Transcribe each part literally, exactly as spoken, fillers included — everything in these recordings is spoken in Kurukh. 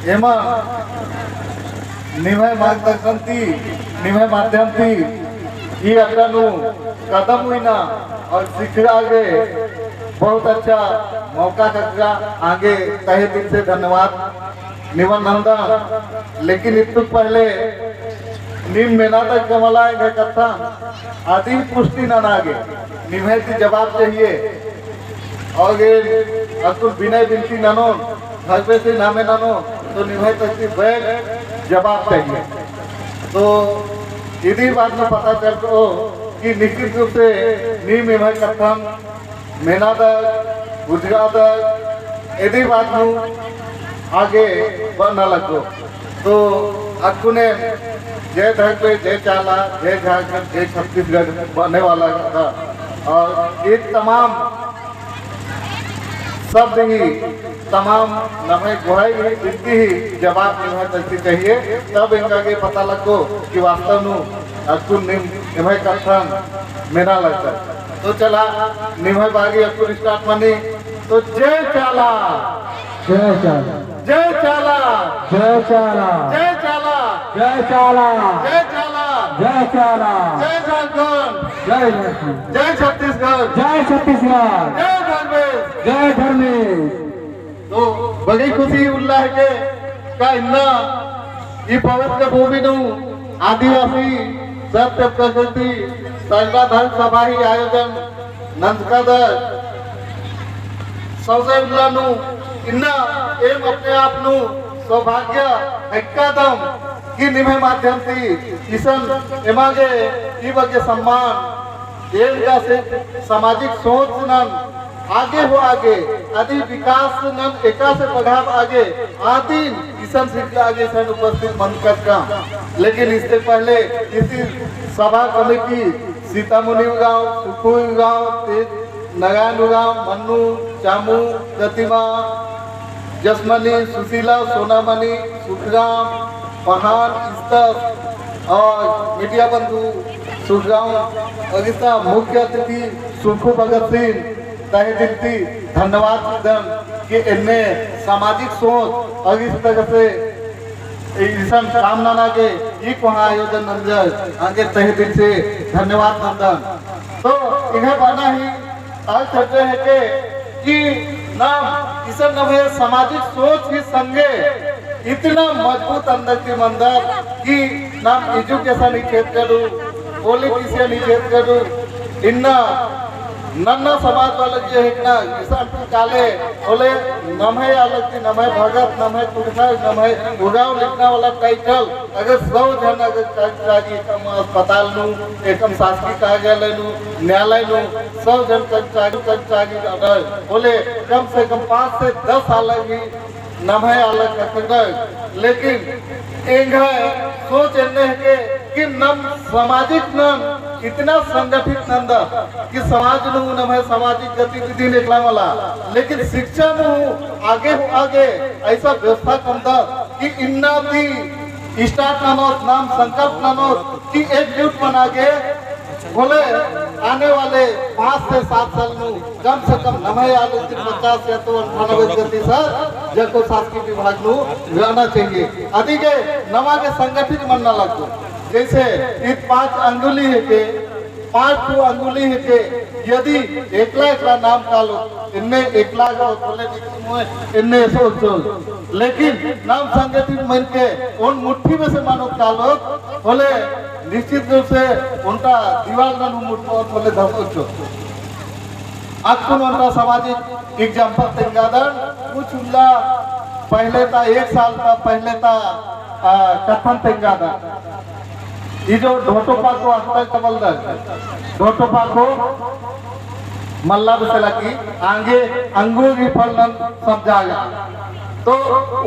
एमा निम्है मार्गदर्शन ती, निम्है माध्यम ती ई अड्डा नू कदम उइना और सिखरा गे बहुत अच्छा मौका ककरा। आगे तहे दिल से धन्यवाद निमन नंदन। लेकिन इत्तुक पहले नीम मेना तक कमला एंग्है कत्थन अदिन पुष्टि नना गे निम्है ती जवाब चाहिए। और ये अक्कुन विनय विनती ननोन, धर्मेस ही नामे ननोन, तो निम्है ती बैग जवाब चाहिए। तो इदी बात में पता चलतो कि निश्चित रूप से नीम एम्है कत्थन मेनादर, बुझगादर, इदी बात नू आगे बढ़ना लगो। तो अक्कुने जय धर्मेस, जय चाला, जय झारखंड, जय छत्तीसगढ़ बअना वाला था। और ये तमाम शब्द ही, तमाम नम्है गोहाई ही, बिनती ही जवाब निम्है तरती चाहिए, तब एंगा गे पता लगो कि वास्तव नू अक्कुन नीम एम्है कत्थन मेना लगदर। तो चला, निम्है बारी अक्कुन start मनी। तो जय चाला। जय चाला। जय चाला। जय चाला। जय चाला। जय चाला। जय चाला। जय चाला। जय झारखंड। जय झारखंड। जय छत्तीसगढ़। जय छत्तीसगढ़। जय धर्मेस। जय धर्मेस। तो बड़ी खुशी उल्ला हेके का इन्ना ई पवित्र भूमि नू आदिवासी सत्य प्रकृति सगला धर्म सभा ही आयोजन नंजकादर। सौंसे उल्ला नू इन्ना एम अपने आप नू सौभाग्य हेक्कादम कि निम्है माध्यम ती इसन एमा गे ई बग्गे सम्मान एम का से सामाजिक सोच नन आगे होआ गे, अदी विकास नन एकासे बढ़ाबआ गे, आदिन इसन सिरजआ गे इसन उपस्थित मंजकम। लेकिन इससे पहले इसी सभा कमेटी सीतामुनि गाँव, सुखुई गाँव, तेज नारायण गाँव, मन्नू, चामू, प्रतिमा, जसमनी, सुशीला, सोनामनी, सुखराम, पहान, इज्जत और मीडिया बंधु सुखराम, अगिसा मुख्य अतिथि सुखू भगत सिंह, तहे दिल ती धन्यवाद चिअदन कि एन्ने सामाजिक सोच और इस तरह से इसन काम नना गे ई कोहाँ आयोजन नंजर, आगे तहे दिल से धन्यवाद नंदन। तो इन्हें बअना ही आज चर्चा हेके कि नाम इसन नम्है सामाजिक सोच ही संगे इतना मजबूत अंदर ती मंदर कि नाम education ही क्षेत्र डू, politician ही क्षेत्र डू, इन्ना नन्ना समाज वाला जे हेकना इसन काले होले नम्है आलर ती, नम्है भगत, नम्है कुँड़ुख़, नम्है उराँव लिखना वाला title अगर सौ झन अगर कर्मचारी एकम अस्पताल नू, एकम शासकीय कार्यालय नू, न्यायालय नू, सौ झन कर्मचारी, कर्मचारी अगर होले कम से कम पाँच से दस आलर ही नम्है आलर कत्थन। लेकिन एंग्है सोच एन्ने हेके कि नम सामाजिक नन इतना संगठित नंदत कि समाज नू नम्है सामाजिक गतिविधि एकला मला, लेकिन शिक्षा नू आगे होआ गे ऐसा व्यवस्था कमदत कि इन्ना ती start ननोत, नाम संकल्प ननोत कि एकजुट मना गे होले आने वाले पाँच से सात साल नू कम से कम नम्है आलर ती पचास या तो अंठानबे प्रतिशत जेको शासकीय विभाग नू रहना चाहिए। अदिगे नमा गे संगठित मन्ना लगो। जैसे ईद पाँच अंगुली हेके, पाँच ठो अंगुली हेके, यदि एकला एकला नाम कालो, एन्ने एकला गा होले एन्ने सोचो। लेकिन नाम संगठित मन के ओन मुट्ठी में से मानो कालो, होले निश्चित रूप से ओन्टा दीवाल नन हूँ मुट्ठो होले धसोचो। अक्कुन ओन्टा सामाजिक example तेंगादन, कुछ उल्ला पहले ता, एक साल ता पहले ता, आ, कत्थन तेंगादन। ई जो ढोटो पाको अस्पताल तबल दर, ढोटो पाको मल्ला बसेला की आगे अंगूर ही फल नन समझाया। तो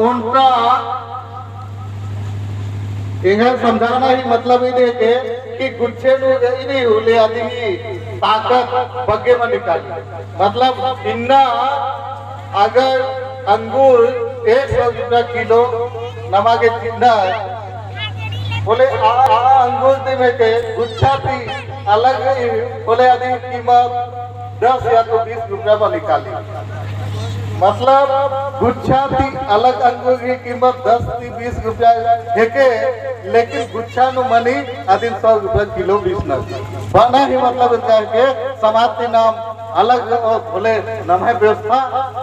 ओन्टा एंग्है समझाना ही मतलब इदे के कि गुच्छे नू इदी होले अदी ही ताकत बग्गे मल निकाली। मतलब इन्ना अगर अंगूर एक सौ रुपया किलो नमा गे चिन्हा होले आ, आ अंगूर दिम हेके गुच्छा ती अलग ही होले अदी कीमत दस या तो बीस रुपया मल निकाली। मतलब गुच्छा ती अलग अंगूर ही कीमत दस ती बीस रुपया हेके, लेकिन गुच्छा नू मनी अदिन सौ रुपया किलो बेचनर। बअना ही मतलब एन्देर हेके, समाज ती नाम अलग और भले नम्है व्यवस्था,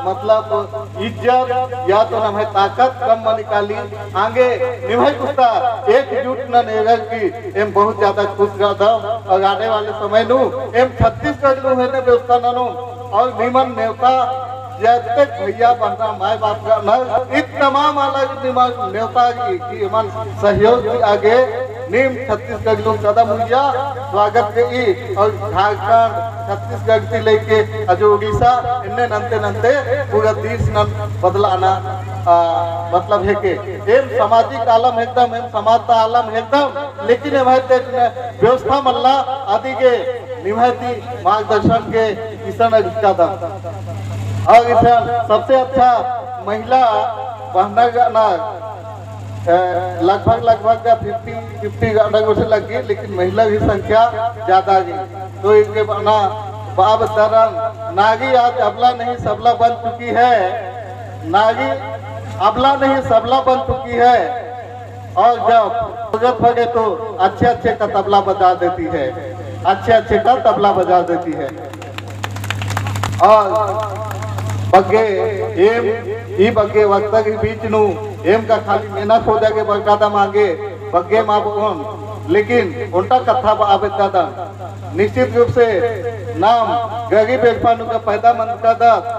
मतलब इज्जत या तो नम्है ताकत कम मनी काली। आगे निम्है कुस्ता एकजुट नन एरर की एम बहुत ज्यादा खुश रअदम और आने वाले समय नू एम छत्तीसगढ़ नू हेने व्यवस्था ननोम और निमन नेवता जतेक भैया बहना माय बाप रअनर, ईद तमाम आलर निमन नेवता की, की एमन सहयोग की आगे नीम छत्तीसगढ़ नू कदम उइया स्वागत रई और झारखंड, छत्तीसगढ़ ती लेके अजो उड़ीसा, एन्ने नन्ते नन्ते पूरा देश नन बदलाना, आ, मतलब हेके। एम सामाजिक आलम हेकदम, एम समाज ता आलम हेकदम, लेकिन एम्है ती व्यवस्था मल्ला, अदिगे निम्है ती मार्गदर्शन गे इसन अगुस्कादम। और इसन सबसे अच्छा महिला बहना रअनर, अ, लगभग, लगभग गा fifty fifty रअनर गुट्ठी लग्गी, लेकिन महिला की संख्या ज्यादा गी। तो इनके बअना बआ बेद्दारन, नारी आज अबला नहीं सबला बन चुकी है, नारी अबला नहीं सबला बन चुकी है। और जब जरूरत पड़े तो अच्छे अच्छे का तबला बजा देती है, अच्छे अच्छे का तबला बजा देती है। और बग्गे एम, ई बग्गे वक्ता के बीच नू एम का खाली मेना खोजा गे बरकादम आगे बग्गे मा बओन, लेकिन ओन्टा कत्था बआ बेद्दादन। निश्चित रूप से नाम गरीब एड़पा नू का पैदा मन्तादत,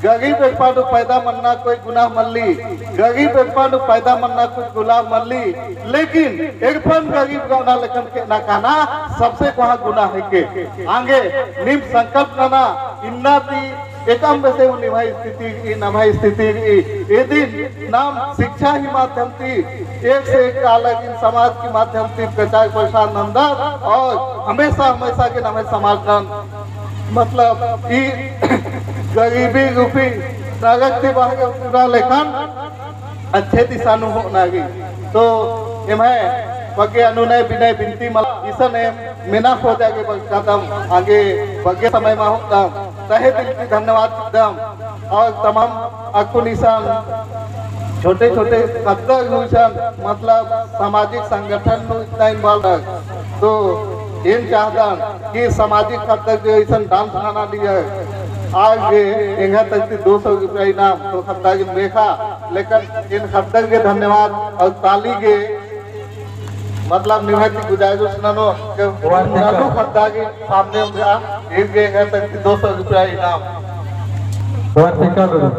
गरीब एड़पा नू पैदा मन्ना कोई गुनाह मल्ली, गरीब एड़पा नू पैदा मन्ना कुछ गुनाह मल्ली, लेकिन एड़पन गरीब रअना लेखन के'अना काना सबसे कोहा गुनाह हेके। आगे नीम संकल्प नना, इन्ना ती एकअम बेसे हूँ निम्है स्थिति, नम्है स्थिति, इदिन नाम शिक्षा ही माध्यम ती एक से एक आलर गे समाज की माध्यम ती प्रचार प्रसार नन्दत और हमेशा, हमेशा गे नम्है समाज नन, मतलब, ई गरीबी रूपी नरक ती बहगे उतरा लेखन अच्छे दिशा नू होना गे। तो एम्है बग्गे अनुनय विनय बिनती मला, इसन एम मेना खोजा गे बरकादम, आगे बग्गे समय मा होदम, तहे दिल ती धन्यवाद चिअदम। और तमाम अक्कुन इसन छोटे छोटे ख़द्दर हूँ इसन, मतलब सामाजिक संगठन नू इतना involve है। तो एन चाहदन कि सामाजिक ख़द्दर जो इसन dance नना दिया है, आज गे एंगा तरती दो सौ रुपया इनाम तो ख़द्दर गे मेखा, लेकिन एन ख़द्दर गे धन्यवाद और ताली गे मतलब निम्है ती गुजारिश ननो के नलू ख़द्दर गे सामने उनका एक गे एंगा तरती दो सौ रुपया इनाम। वर्तिका गुरु।